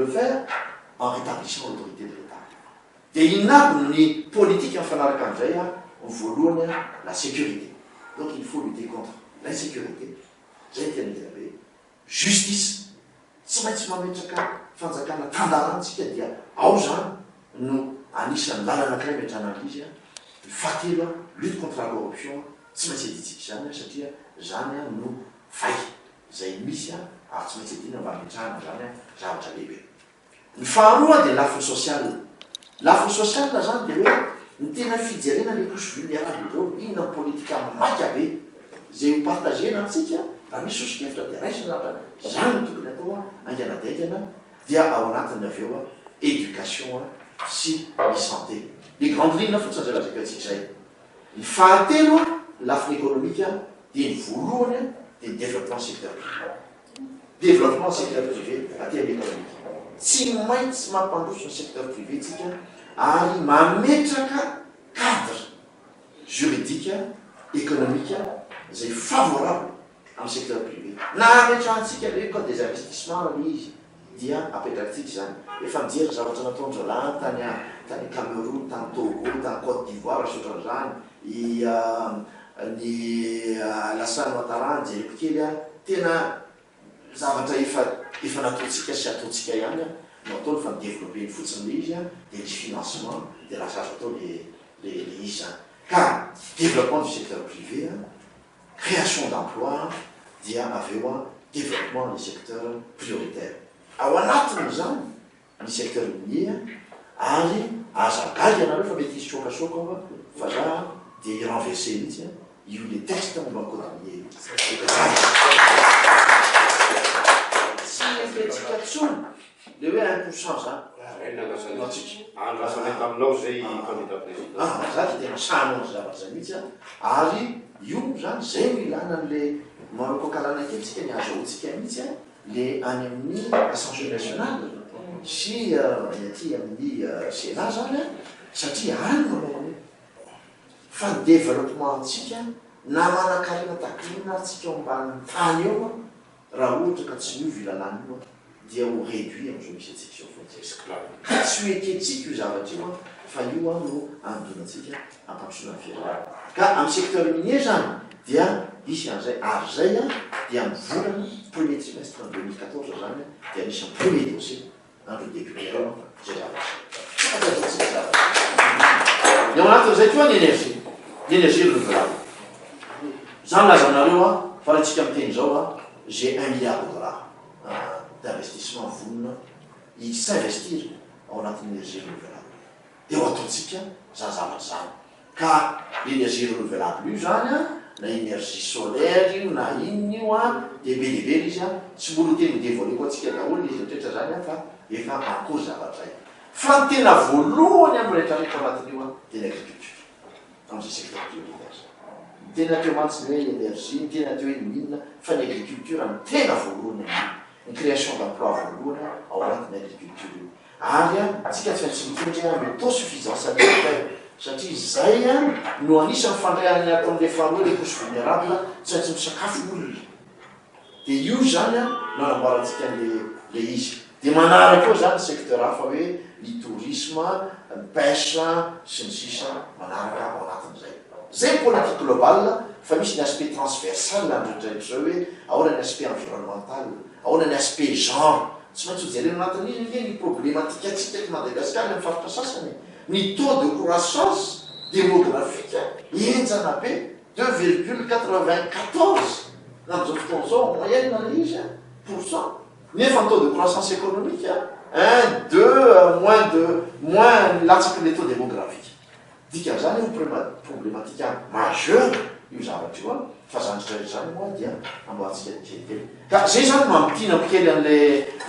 le faire? En rétablissant l'autorité de l'Etat. Dia inona aby ny politika mifanaraka amin'izay an? Ny voalohany an, la sécurité. Donc il faut lutter contre l'insécurité, izay no tena dila be. Justice, tsy maintsy mametraka fanjakana tan-dalàna isika dia ao izany no anisan'ny lalana anankiray ametrahana an'ilay izy an. Ny fahatelo an, lutte contre la corruption an, tsy maintsy adintsika izany an satria izany an no vay izay misy an ary tsy maintsy adina mba hametrahana izany an zavatra lehibe. Ny faharoa dia lafiny social. Lafiny social izany dia hoe ny tena fijerena le couche vulnerable ireo, inona ny politika maika be izay ho partager-na amintsika, raha misy soso-kevitra dia raisina zavatra, izany no tokony atao haingana dia haingana, dia ao anatiny avy eo éducation sy ny santé. Les grandes lignes fotsiny izay lazaiko antsika izay. Ny fahatelo, lafiny économique dia ny voalohany dia ny développement secteur privé. Développement secteur privé aty amin'ny économique. Tsy maintsy mampandroso ny secteur privé tsika ary mametraka cadre juridique, économique izay favorable amin'ny secteur privé. Na ametrahantsika le code des investissements le izy dia apetrakintsika izany. Efa nijery ny zavatra nataon-dralahy tany tany Cameroun, tany Togo, tany Cote d'Ivoire sy ohatran'izany i ny Alassane Ouattara nijereko kely aho, tena zavatra efa efa nataontsika sy ataontsika ihany no ataony fa mi-developper-ny fotsiny le izy dia misy financement dia lasa azo atao le le le izy zany. Ka développement du secteur privé, création d'emploi dia avy eo développement les secteurs prioritaires. Ao anatin'izany ny secteur minier ary aza gaga ianareo fa mety hisy sokasoka ao fa za dia hi renverser mihitsy io le texte momba ny code minier io. Tsy ekentsika tsony le hoe un pour cent zany no antsika. Andrasanay taminao zay candidat président. Ah za dia tena sahy hanao an'izay zavatra zay mihitsy ary io moa zany zay no ilana an'le manao coq-à-l'âne kely tsika ny azahoantsika mihitsy. Le any amin'ny Assemblée nationale sy ny aty amin'ny Sénat zany an, satria any manao an'io. Fa ny développement antsika na manankarena tahaka inona ary tsika ao ambanin'ny tany eo an, raha ohatra ka tsy miova io lalàna io an, dia ho réduit amin'izao misy antsika izao foana. Esclave. Ka tsy ho ekentsika io zavatra io an, fa io an no anodonantsika hampandrosoana ny firenena. Ka amin'ny secteur minier zany dia hisy an'izay ary izay dia amin'ny volana premier trimestre 2014 zany dia anisan'ny premier dossier an'ireo député ireo izay zavatra izay. Tsy afaka ataontsika zavatra. Ny ao anatin'izay koa ny énergie, ny énergie renouvelable. Za milaza aminareo an, fa raha tsika miteny izao an, j'ai un milliard de dollars d'investissement vonona hi-s'investir ao anatin'ny énergie renouvelable. Dia ho ataontsika zany zavatra zany. Ka energie renouvelable io zany an, na energie solaire io na inona io an, dia be dia be ilay izy an, tsy mbola ho teny ho devoiler-ko antsika daholo ilay izy rehetra zany an, fa efa en cours zavatra izay. Fa ny tena voalohany amin'ny rehetra rehetra ao anatin'io an, dia ny agriculture, amin'izay secteur prioritaire zay. Ny tena teo mantsy ny hoe energie, ny tena teo hoe ny inona, fa ny agriculture no tena voalohany amin'io, ny création d'emploi voalohany ao anatin'ny agriculture io. Ary tsika tsy maintsy mitondra l'autosuffisance alimentaire satria izay no anisan'ny fandray ataon'ilay faharoa ilay couche vulnérable, tsy maintsy misakafo ny olona. Dia io izany no anamboarantsika an'ilay izy. Dia manaraka eo izany ny secteur hafa hoe ny tourisme, ny pêche sy ny sisa manaraka ao anatin'izay. Izay ny politique globale fa misy ny aspect transversal an'rehetrarehetra izao hoe ahoana ny aspect environnemental, ahoana ny aspect genre. Tsy maintsy ho jerena anatin'iny ange ny problematikantsika eto Madagasikara any amin'ny faritra sasany e! Ny taux de croissance démographique henjana be, 2,94 amin'izao fotoana izao en moyenne ilay izy pour cent, nefa ny taux de croissance économique un, deux, moins de, moins latsaky ilay taux démographique. Dikan'izany io problematique majeur io zavatra io an, fa zany rehetra zany moa dia amboarintsika kelikely. Ka zay zany no hamintinako kely an'le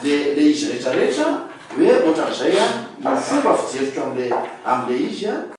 le le izy rehetra rehetra hoe ohatran'izay an no fomba fijeriko an'le am'le izy an.